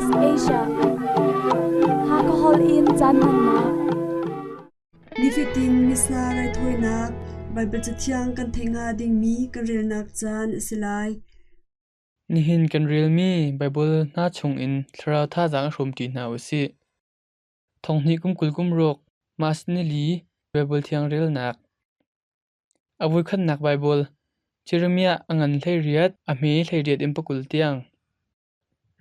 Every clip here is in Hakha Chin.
SBS Asia Hakha holh in caan hmannak. Nifatin Missa raithawinak Baibal Cathiang kan theih hnga dingmi kan relnak caan a si lai. Nihin kan relmi Baibal hna chungin thlarau thazaang i hrawmṭi hna u sih. Thonghnih kum 20 kum ruk Mas nili Baibal Thiang relnak. A voikhatnak Baibal Jeremiah a ngan 18, a hme 18 in 20 tiang.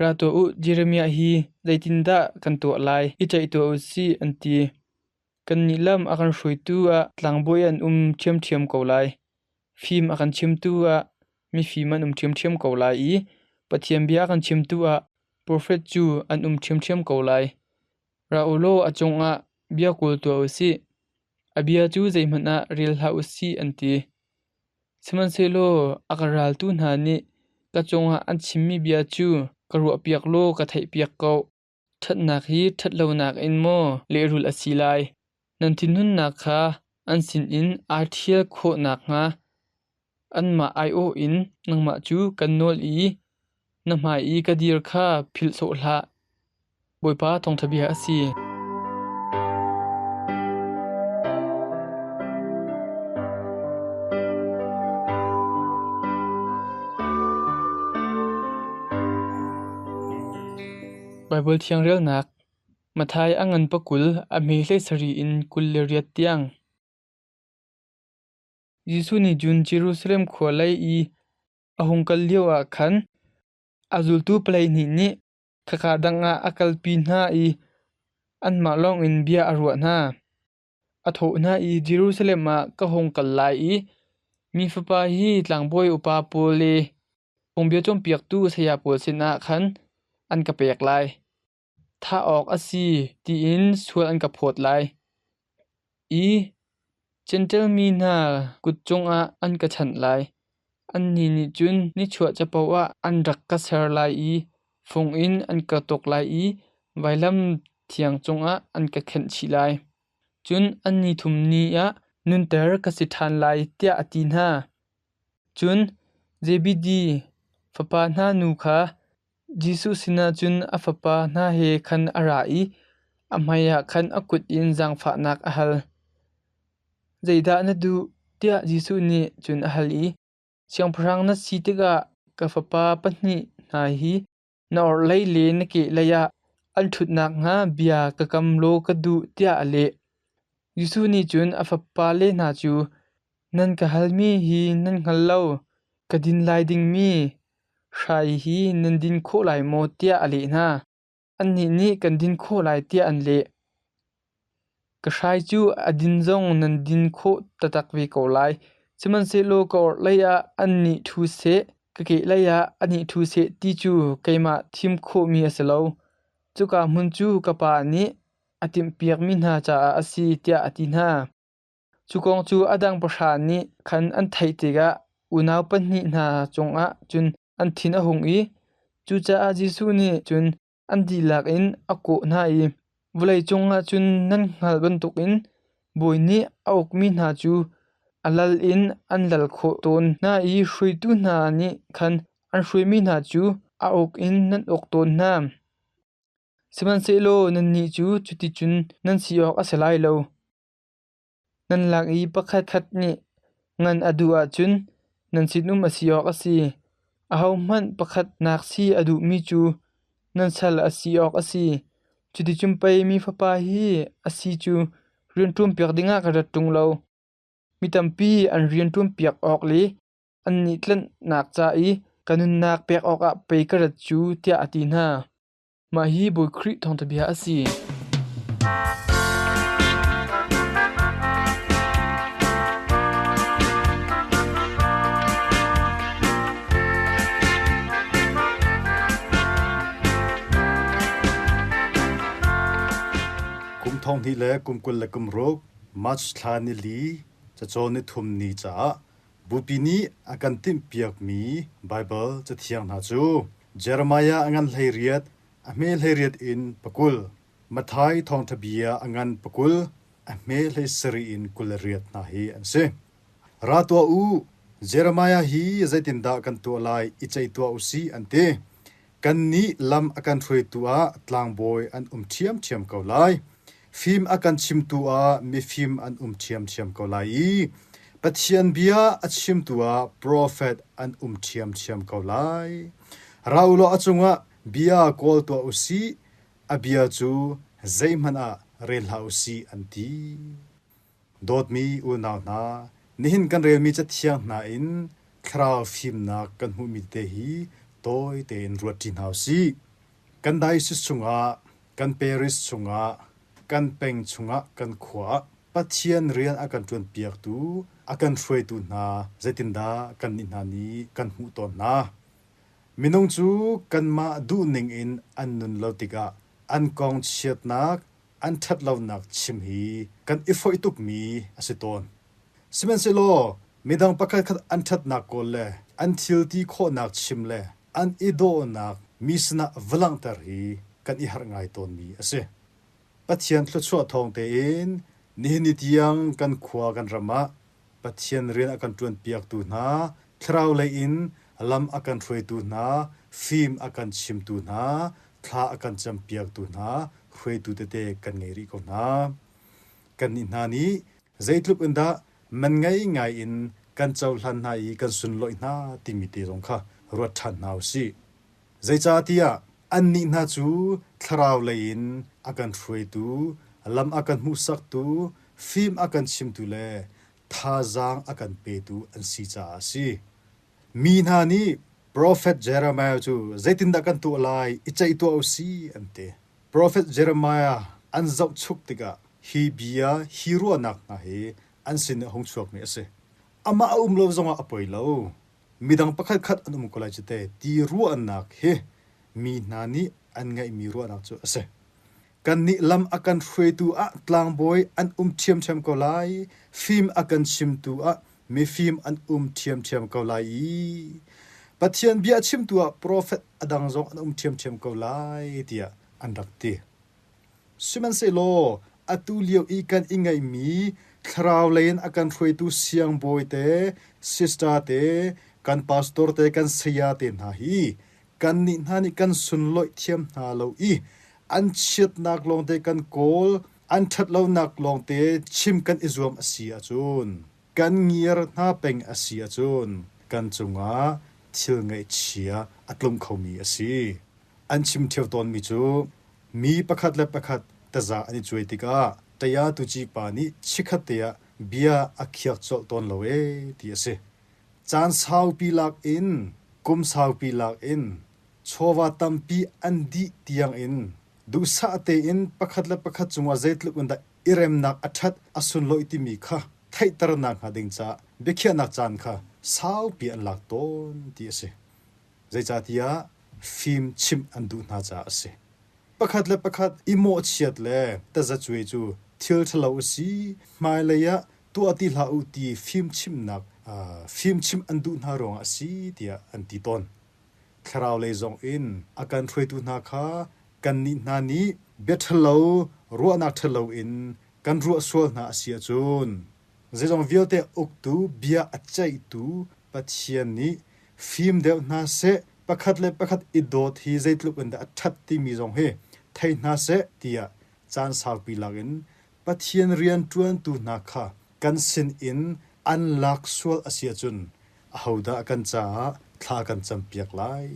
Ra tuah u, Jeremiah hi zeitindah kan tuah lai, i ceih tuah u sih, an ti. Kannih lam a kan hruaitu ah tlangbawi an um ṭhiamṭhiam ko lai. Fim a kan chimtu ah mifim an um ṭhiamṭhiam ko lai i Pathian bia a kan chimtu ah profet cu an um ṭhiamṭhiam ko lai. Ra u law a cungah bia kawl tuah u sih. A bia cu zeihmanh ah rel hlah u sih, an ti. Sihmanhsehlaw a ka raltu hna nih ka cungah an chimmi bia cu ka ruahpiak law ka theihpiak ko. Ṭhatnak hi ṭhatlonak in maw lehrulh a si lai? Nan thinhunnak kha an sinin aa ṭhial khawh nakhnga anmah aiawh in nangmah cu kan nawl i na hmai i ka dir kha philh sawh hlah. Bawipa thawngṭha bia a si. Baibal Thiang relnak Matthai a ngan pakul a hme 17 in 28 tiang. Jesuh nih cun Jerusalem khua lei i a hung kal lioah khan a zultu 12 nih khaka dang ah a kalpi hna i anmah lawngin bia a ruah hna. A thawh hna i Jerusalem ah ka hung kal lai i Mi Fapa hi tlangbawi upa pawl le phungbia cawnpiaktu saya pawl sinah khan an ka pek lai. Thah awk a si tiin sual an ka phawt lai i Jentail mi hna kut cungah an ka chanh lai. Annih nih cun nichuah capo ah an rak ka ser lai i fung in an ka tuk lai i vailam thiang cungah an ka khenh chih lai. Cun an ni thum ni ah nunter ka si ṭhan lai, tiah a ti hna. Cun Zebedi fapa hna nu kha Jesuh sinah cun a fapa hna he khan a ra i a hmaiah khan a kut in zaangfahnak a hal. Zeidah na duh? tiah Jesuh nih cun a hal i, Siangpahrang na si tikah ka fapa pahnih hna hi na orhlei le na kehlei ah an ṭhut nakhnga bia ka kam law ka duh, tiah a leh. Jesuh nih cun a fapale hna cu, Nan ka halmi hi nan hngal lo, ka din lai dingmi hrai hi nan din khawh lai maw? tiah a leh hna. Annih nih kan din khawh lai tiah an leh. Ka hrai cu a din zong nan din khawh taktak ve ko lai. Sihmanhsehlaw ka orhlei ah annih ṭhu seh, ka kehlei ah anih ṭhu seh ti cu keimah thim khawhmi a si lo. Cuka hmun cu ka Pa nih a timhpiakmi hna caah a si, tiah a ti hna. Cu kong cu a dang pahra nih khan an theih tikah unau pahnih hna cungah cun an thin a hung i cucaah Jesuh nih cun an dihlak in a kawh hna i, Vawlei cungah cun nan hngalh bantukin bawi nih a ukmi hna cu a lal in an lal khawh tawn hna i hruaitu hna nih khan an hruaimi hna cu a uk in nan uk tawn hna. Sihmanhsehlaw nannih cu cuticun nan si awk a si lai lo. Nan lak i pakhatkhat nih ngan a duh ahcun nan sinum a si awk a si. Ahohmanh pakhatnak si a duhmi cu nan sal a si awk a si. Cuticun pei mi Fapa hi a si cu rian ṭuanpiak dingah ka rat ṭung lo. Mi tampi an rian ṭuanpiak awk le annih tlanhnak ca i ka nunnak pek awkah pei ka rat cu, tiah a ti hna. Mah hi Bawi Khrih thawngṭha bia a si. Kum 20 le kum 26 March thla nili cacawn nithum ni caah Bupi nih a kan timhpiakmi Baibal Cathiang hna cu Jeremiah a ngan 18, a hme 18 in 20, Matthai Thawngṭha Bia a ngan 20, a hme 17 in 28 hna hi an si. Ra tuah u, Jeremiah hi zeitindah kan tuah lai i ceih tuah u sih an ti. Kannih lam a kan hruaitu ah tlangbawi an um ṭhiamṭhiam ko lai. Fim a kan chimtu ah mifim an um ṭhiamṭhiam ko lai i Pathian bia a chimtu ah profet an um ṭhiamṭhiam ko lai. Ra u law a cungah bia kawl tuah u sih, a bia cu zeihmanh ah rel hlah u sih, an ti. Dawtmi unau hna, nihin kan relmi Cathiang hna in thlarau fimnak kan hmuhmi tete hi tawi tein ruatṭi hna u sih. Kan diocese chungah, kan parish chungah, kan peng chungah, kan khua ah Pathian rian a kan ṭuanpiaktu, a kan hruaitu hna zeitindah kannih hna nih kan hmuh tawn hna? Minung cu kanmah duhning in an nun lo tikah an kong chiatnak, an ṭhatlonak chim hi kan i foih tukmi a si tawn. Sihmanhsehlaw midang pakhatkhat an ṭhatnak kawl le an thil ti khawhnak chim le an i dawhnak mi sinah va langhter hi kan i harh ngai tawnmi a si. Pathian thluachuah thawng tein nihin ni tiang kan khua kan ram ah Pathian rian a kan ṭuanpiaktu hna, thlarau lei in lam a kan hruaitu hna, fim a kan chimtu hna, thla a kan campiaktu hna hruaitu tete kan ngei rih ko hna. Kannih hna nih zeitluk in dah man ngei ngai in kan cohlan hna i kan sunlawih hna timi te zong kha ruat ṭhan hna u sih. Zeicahtiah annih hna cu thlarau lei in a kan hruaitu, lam a kan hmuhsaktu, fim a kan chimtu le thazaang a kan petu an si caah a si. Mi hna nih profet Jeremiah cu zeitindah kan tuah lai, i ceih tuah u sih an ti. Profet Jeremiah an zohchuk tikah hi bia, hi ruahnak hna hi an sin i a hung chuakmi a si. Amah a um lo zongah a poi lo. Midang pakhatkhat an um ko lai cu te ti ruahnak hi mi hna nih an ngeihmi ruahnak cu a si. Kannih lam a kan hruaitu ah tlangbawi an um ṭhiamṭhiam ko lai, fim a kan chimtu ah mifim an um ṭhiamṭhiam ko lai i Pathian bia a chimtu ah profet a dang zong an um ṭhiamṭhiam ko lai tiah an rak ti. Sihmanhsehlaw atu lio i kan i ngeihmi thlarau lei in a kan hruaitu siangbawi te, sister te, kan pastor te, kan saya te hna hi kannih hna nih kan sunlawih thiam hna lo i an chiatnak lawngte kan kawl, an ṭhatlonak lawngte chim kan i zuam a si ahcun kan ngiar hna peng a si ahcun kan cungah thil ngaihchia a tlung khomi a si. An chim ṭheo tawnmi cu mi pakhat le pakhat taza an i cuai tikah taya tuci pa nih chikkhatte ah bia a khiak colh tawn lo ee ti a si. Caan saupi lak in, kum saupi lak in, chawva tampi an dih tiang in duhsah tein pakhat le pakhat cungah zeitluk in dah i remnak a ṭhat a sunlawih timi kha theihternak hnga ding caah biakhiahnak caan kha saupi an lak tawn ti a si. Zeicahtiah fim chimh an duh hna caah a si. Pakhat le pakhat i mawhchiat le tazacuai cu thil ṭhalo a si, hmailei ah tuah ti hlah u ti fimchimhnak fimchimh an duh hna ruangah a si tiah an ti tawn. Thlarau lei zong in a kan hruaitu hna kha kannih hna nih bia ṭhalo, ruahnak ṭhalo in kan ruah sual hna a si ahcun zeizong vialte uktu bia a ceihtu Pathian nih fim deuh hna seh, pakhat le pakhat i dawt hi zeitluk in dah a ṭhat timi zong hi thei hna seh tiah caan saupi lak in Pathian rianṭuantu hna kha kan sinin an lak sual a si ahcun ahodah kan caah thla kan campiak lai?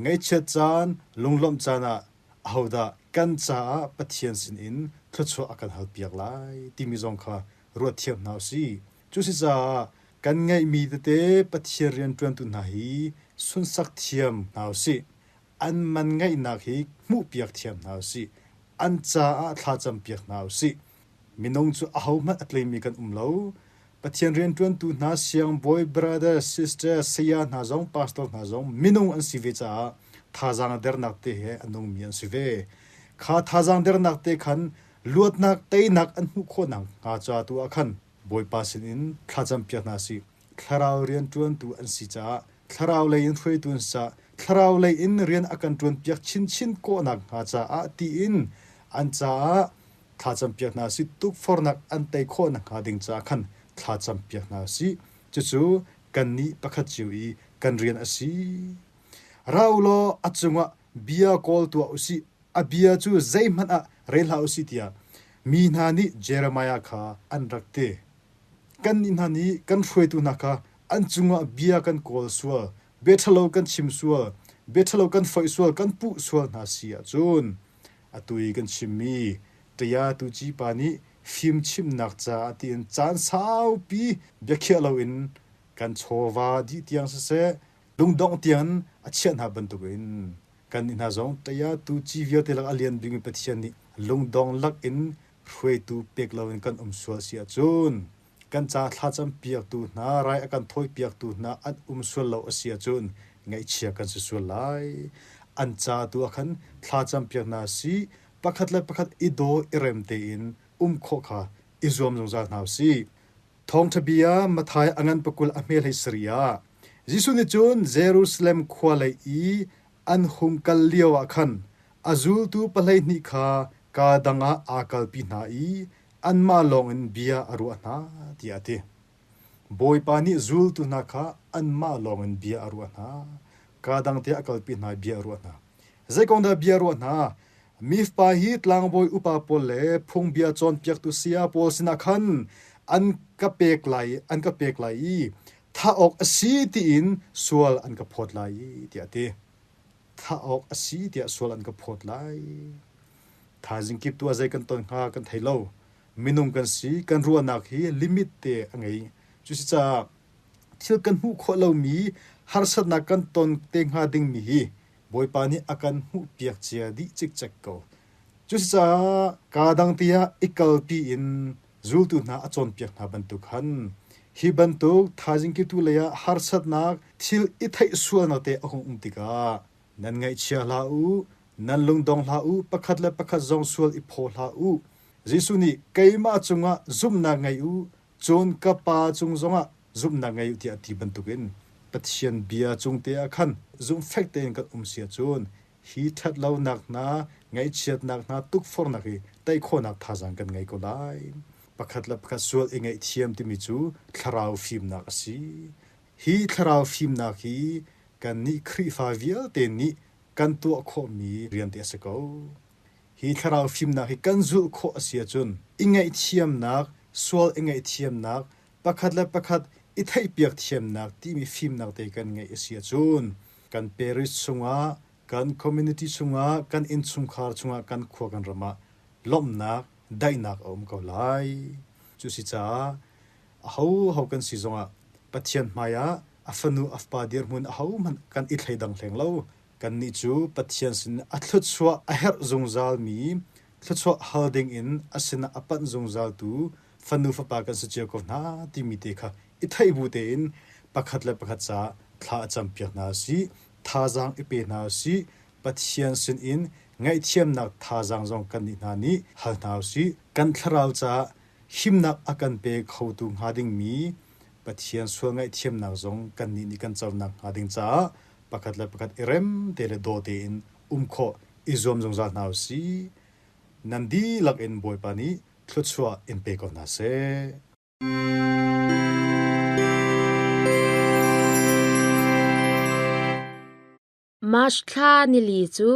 Ngaihchiat caan, lunglawmh caan ah ahodah kan caah Pathian sinin thluachuah a kan halpiak lai timi zong kha ruat thiam hna u sih. Cuasicaah kan ngeihmi tete Pathian rianṭuantu hna hi sunsak thiam hna u sih. An man ngeihnak hi hmuhpiak thiam hna u sih. An caah thlacampiak hna u sih. Minung cu ahohmanh a tleimi kan um lo. Pathian rianṭuantu hna siangbawi, brother, sister, saya hna zong, pastor hna zong minung an si ve caah thazaang a dernak te he a nungmi an si ve. Kha thazaang dernak te khan luatnak, teinak an hmuh khawh nakhnga ca tu ah khan Bawipa sinin thlacampiak hna sih. Thlarau rianṭuantu an si caah thlarau lei in hruaitu an si caah thlarau lei in rian a kan ṭuanpiak chinchin kawhnak hnga caah tiin an caah thlacampiak hna sih. Tukforhnak an tei khawh nakhnga ding caah khan thlacampiak hna sih. Cucu kannih pakhat cio i kan rian a si. Ra u law a cungah bia kawl tuah u sih, a bia cu zeihmanh ah rel hlah u sih tiah mi hna nih Jeremiah kha an rak ti. Kannih hna nih kan hruaitu hna kha an cungah bia kan kawl sual, bia ṭhalo kan chim sual, bia ṭhalo kan foih sual, kan puh sual hna si ahcun atu i kan chimmi Taya Tuci pa nih fimchimhnak caah tiin caan saupi biakhiah loin kan chawva dih tiang siseh, lungdongh tiang a chiah hna bantukin kannih hna zong Taya Tuci vialte lak a lian bikmi Pathian nih lungdong lakin hruaitu pek loin kan um sual si ahcun kan ca thlacam piaktu hna rai a kan thawi piaktu hna an um sual lo a si ahcun ngaihchia kan si sual lai. An ca tu ah khan thlacam piak hna si pakhat le pakhat i daw i rem tein um khawh kha i zuam zungzal hna u sih. Thawngṭha bia Matthai a ngan pakul a hme hlei sarih ah Jesuh nih cun Jerusalem khua lei i an hung kal lio ah khan a zultu 12 kha kaa dang ah aa kalpi hna i anmah lawngin bia a ruah hna tiah a ti. Bawipa nih zultu hna kha anmah lawngin bia a ruah hna. Kaa dang tiah a kalpi hna i bia a ruah hna. Zei kong dah bia a ruah hna? Mifpa hi tlangbawi upa pawl le phungbia cawnpiaktu saya pawl sinah khan an ka pek lai, an ka pek lai i thah awk a si tiin sual an ka phawt lai tiah a ti. Thah awk a si tiah sual an ka phawt lai. Thaizing kip tu ah zei kan ton hnga kan thei lo. Minung kan si, kan ruahnak hi limit te a ngei. Cusicaah thil kan hmuh khawh lomi harsatnak kan ton te hnga dingmi hi Bawipa nih a kan hmuhpiak cia dih cikcek ko. Cucaah kaa dang tiah i kalpi in zultu hna a cawnpiak hna bantuk khan hi bantuk thaizing kitu lei ah harsatnak thil i theih sualnak te a hung um tikah nan ngaihchia hlah u, nan lungdong hlah u, pakhat le pakhat zong sual i phaw hlah u. Jesuh nih keimah cungah zumhnak ngei u, cun ka Pa cung zongah zumhnak ngei u tiah a ti bantukin Pathian bia cung te ah khan zumhfek tein kan um si ahcun hi ṭhatlonak hna, ngaihchiatnak hna, tukforhnak hi tei khawhnak thazaang kan ngei ko lai. Pakhat le pakhat sual i ngaihthiam timi cu thlarau fimnak a si. Hi thlarau fimnak hi kannih Khrihfa vialte nih kan tuah khawhmi rian te a si ko. Hi thlarau fimnak hi kan zulh khawh a si ahcun i ngaihthiamnak, sual i ngaihthiamnak, pakhat le pakhat i theihpiak thiamnak timi fimnak te kan ngeih a si ahcun kan parish chungah, kan community chungah, kan innchungkhar chungah, kan khua kan ram ah lawmhnak, daihnak a um ko lai. Cu si caah ahoho kan si zongah Pathian hmai ah a fanu a fapa dirhmun ahohmanh kan i thleidang hleng lo. Kannih cu Pathian sin a thluachuah a herh zungzalmi, thluachuah hal dingin a sinah a panh zungzaltu fanu fapa kan si cio ko hna timi te kha i theih bu tein pakhat le pakhat caah thla a campiak hna usih, thazaang i pe hna usih, Pathian sinin ngaihthiamnak thazaang zong kannih hna nih hal hna usih. Kan thlarau caah himnak a kan pe khotu hnga dingmi Pathian sual ngaihthiamnak zong kannih nih kan conak hnga ding caah pakhat le pakhat i rem te le daw tein um khawh i zuam zungzal hna usih. Nan dihlak in Bawipa nih thluachuah in pe ko hna seh. March thla nili cu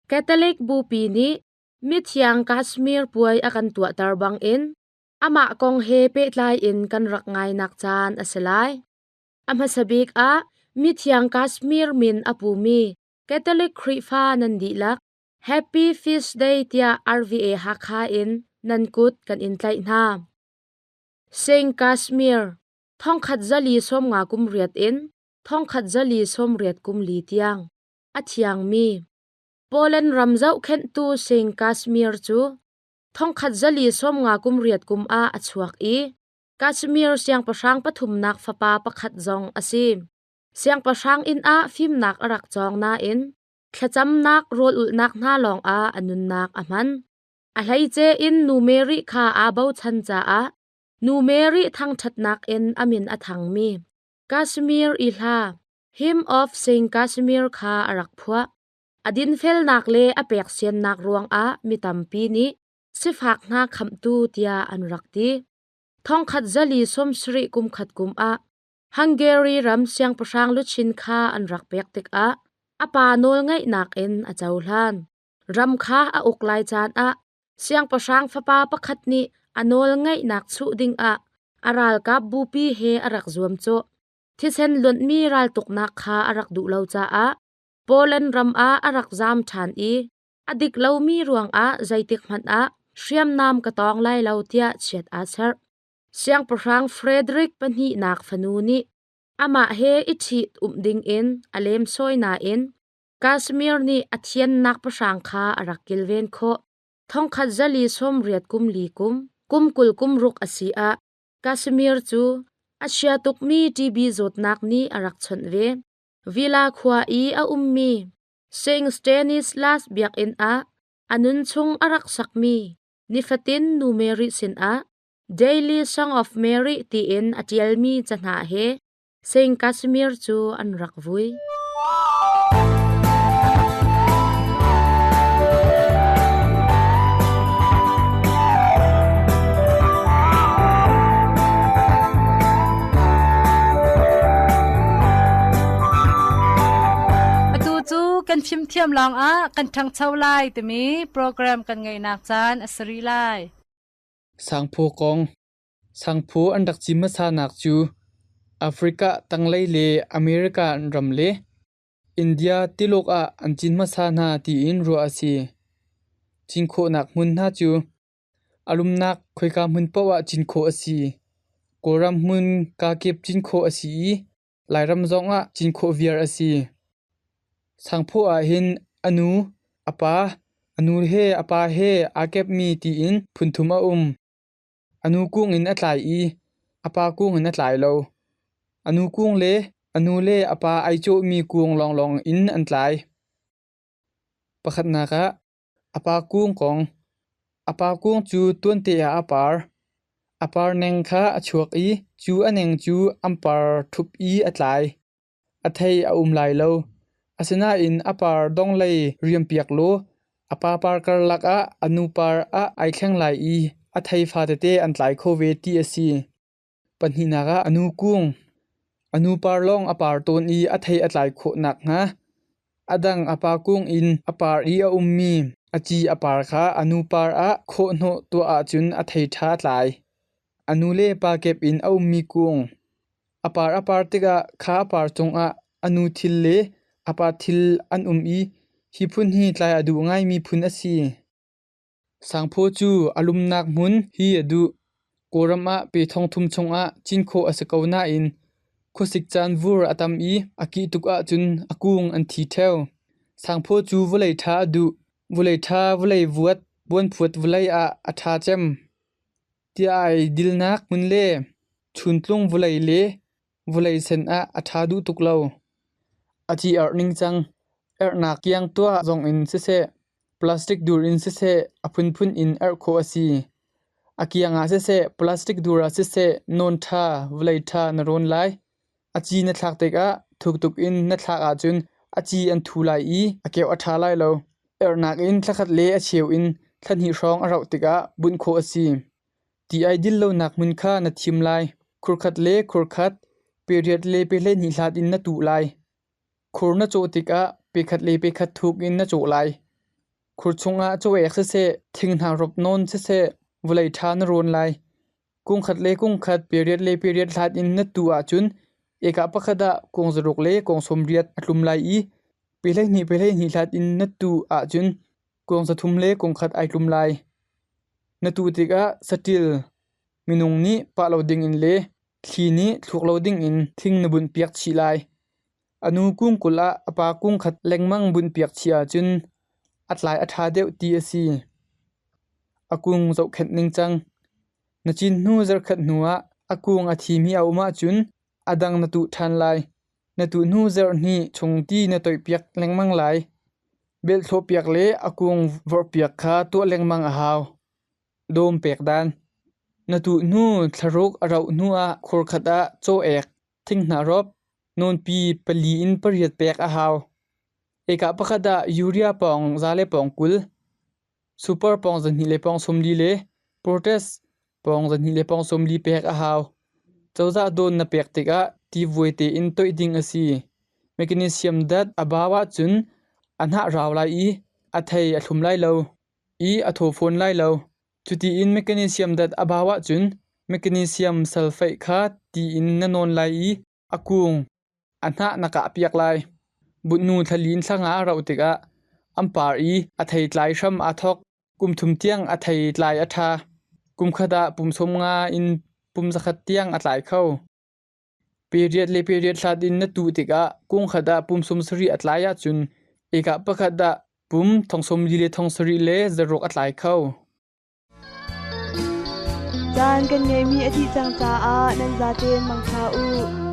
Catholic Bupi nih Mithiang Kashmir puai a kan tuahter bangin amah kong he pehtlai in kan rak ngainak caan a si lai. A hmasa bik ah Mithiang Kashmir min a pumi Catholic Khrihfa nan dihlak Happy Feast Day tiah RVA Hakha in nan kut kan in tlaih hna. Sing Kashmir 1458 in 1484 tiang a thiangmi Poland ram zohkhenhtu Sing Kashmir cu 1458 kum ah a chuak i Kashmir siangpahrang pathumnak fapa pakhat zong a si. Siangpahrang inn ah fimnak a rak cawng nain thlacamnak rawl-ulhnak hna lawngah a nunnak a hman. A hleice in Nu Mary kha aa bochan caah Nu Mary thangṭhatnak in a min a thangmi Kashmir i hla Hymn of Saint Casimir kha a rak phuah. A dinfelnak le a peksiannak ruangah mi tampi nih sifak hna khamhtu tiah an rak ti. Thongkhat zali sawmsarih kum khat kum ah Hungary ram siangpahrang luchin kha an rak pek tikah a pa nawlngaihnak in a cohlan. Ram kha a uk lai caan ah siangpahrang fapa pakhat nih a nawlngaihnak chuh dingah a ralkap bupi he a rak zuamcawh. Thisen luanhmi raltuknak kha a rak duh lo caah Poland ram ah a rak zaam ṭhan i a dik lomi ruangah zeitik hmanh ah hriamnam ka tawng lai lo tiah chiat aa serh. Siangpahrang Frederick pahnihnak fanu nih amah he i ṭhit-umh dingin a lemsawi nain Casimir nih a thiannak pahrang kha a rak kilven khawh. Thongkhat zali sawmriat kum li kum, kum 20 kum ruk a si ah Casimir cu a chia tukmi TB zawtnak nih a rak chawnh ve. Villa khua i a ummi Saint Stanislas biakinn ah a nunchung a rak sakmi nifatin Nu Mary sinah Daily Song of Mary tiin a ṭialmi cahnah he Saint Casimir cu an rak vui. Atu cu kan fimthiam lawngah kan ṭhangcho lai timi program kan ngeihnak caan a si rih lai. Sangphaw kong. Sangphaw an rak cin hmasanak cu Africa tanglei le America ram le India tilawk ah an cin hmasa hna tiin ruah a si. Cin khawhnak hmun hna cu A lumnak khoika hmun paoh ah cin khawh a si. Kawlram hmun kakip cin khawh a si i Lairam zongah cin khawh viar a si. Sangphaw ahhin a nu, a pa, a nu he a pa he aa kepmi tiin phunthum a um. A nu kung in a tlai i a pa kung in a tlai lo. A nu kung le a nu le a pa ai cawhmi kung lawnglawng in an tlai. Pakhatnak ah A pa kung kong. A pa kung cu tuante ah a par. A par neng kha a chuak i cu a neng cu an par ṭhup i a tlai. A thei a um lai lo. Asinain a par donglei riampiak law a pa par karlak ah a nu par ah ai thleng lai i a thei fatete an tlai kho ve ti a si. Pahnihnak ah a nu kung. A nu par lawng a par tawn i a thei a tlai khawh nakhnga a dang a pa kung in a par i a ummi a ci a par kha a nu par ah khawhhnawh tuah ahcun a thei ṭha a tlai. A nu le pa kep in a ummi kung. A par a par tikah kha a par cungah a nu thil le a pa thil an um i hi phun hi tlai a duh ngaimi phun a si. Sangphaw cu a lumnak hmun hi a duh. Kawlram ah pe thongthum chungah cin khawh a si ko nain khuasik caan vur a tam i a kih tuk ahcun a kung an thi ṭheo. Sangphaw cu vawlei ṭha a duh. Vawlei ṭha vawlei vuat buanphuat vawlei ah a ṭha cem. Tiah ai dilnak hmun le chuntlung vawlei le vawlei sen ah a ṭha duh tuk lo. A ci erh ningcang, erhnak kiang tuah zongin siseh, plastic dur in siseh a phunphun in erh khawh a si. A kiang ah siseh, plastic dur ah siseh nawn ṭha, vawlei ṭha na rawn lai. A ci na thlak tikah thuk tuk in na thlak ahcun a ci an thu lai i a keuh a ṭha lai lo. Erhnak in thlakhat le a cheu in thla hnih hrawng a rauh tikah bunh khawh a si. Ti ai dil lonak hmun kha na thim lai. Khurkhat le khurkhat, periat le pe hleihnih hlat in na tuh lai. Khur na cawh tikah pekhat le pekhat thuk in na cawh lai. Khur chungah cawek siseh, thinghnah rop nawn siseh, vawlei ṭha na rawn lai. Kungkhat le kungkhat, periat le periat hlat in na tuh ahcun ekah pakhat ah kung zaruk le kung sawmriat a tlum lai i pe 12 pe 12 hlat in na tuh ahcun kung zathum le kung khat ai tlum lai. Na tuh tikah saṭil minung nih pah lo dingin le thli nih thluk lo dingin thing na bunhpiak chih lai. A nu kung 20 ah a pa kung khat lengmang bunhpiak chih ahcun a tlai a ṭha deuh ti a si. A kung zohkhenh ningcang. Na cin hnu zarhkhat hnuah a kung a thimi a um ahcun a dang na tuh ṭhan lai. Na tuh hnu zarh hnih chung ti na toihpiak lengmang lai. Belhthlawhpiak le a kung vorhpiak kha tuah lengmang a hau. Dawm pek dan. Na tuh hnu thlaruk a rauh hnu ah khur khat ah caw-ek, thinghnah rop, nawnpi pali in pariat pek a hau. Ekah pakhat ah urea pawng za le pawng 20, super pawng 200 le pawng 40 le protest pawng 200 le pawng 40 pek a hau. Cozah dawn na pek tikah tivuai tein toih ding a si. Magnesium dat a bau ahcun a hnah rau lai i a thei a thlum lai lo i a thaw fawn lai lo. Cutiin magnesium dat a bau ahcun magnesium sulfate kha ti in na nawn lai i a kung a hnah na kahpiak lai. Butnu thlali in thla nga a rauh tikah an par i a theitlai hram aa thawk. Kum thum tiang a theitlai a ṭha. Kum khat ah pum 50 in pum 100 tiang a tlai kho. Period le period hlat in na tuh tikah kung khat ah pum 70 a tlai ahcun ekah pakhat ah pum 40 le 70 le 600 a tlai kho. Caan kan ngeihmi a dih cang caah nan zaten mangṭha u.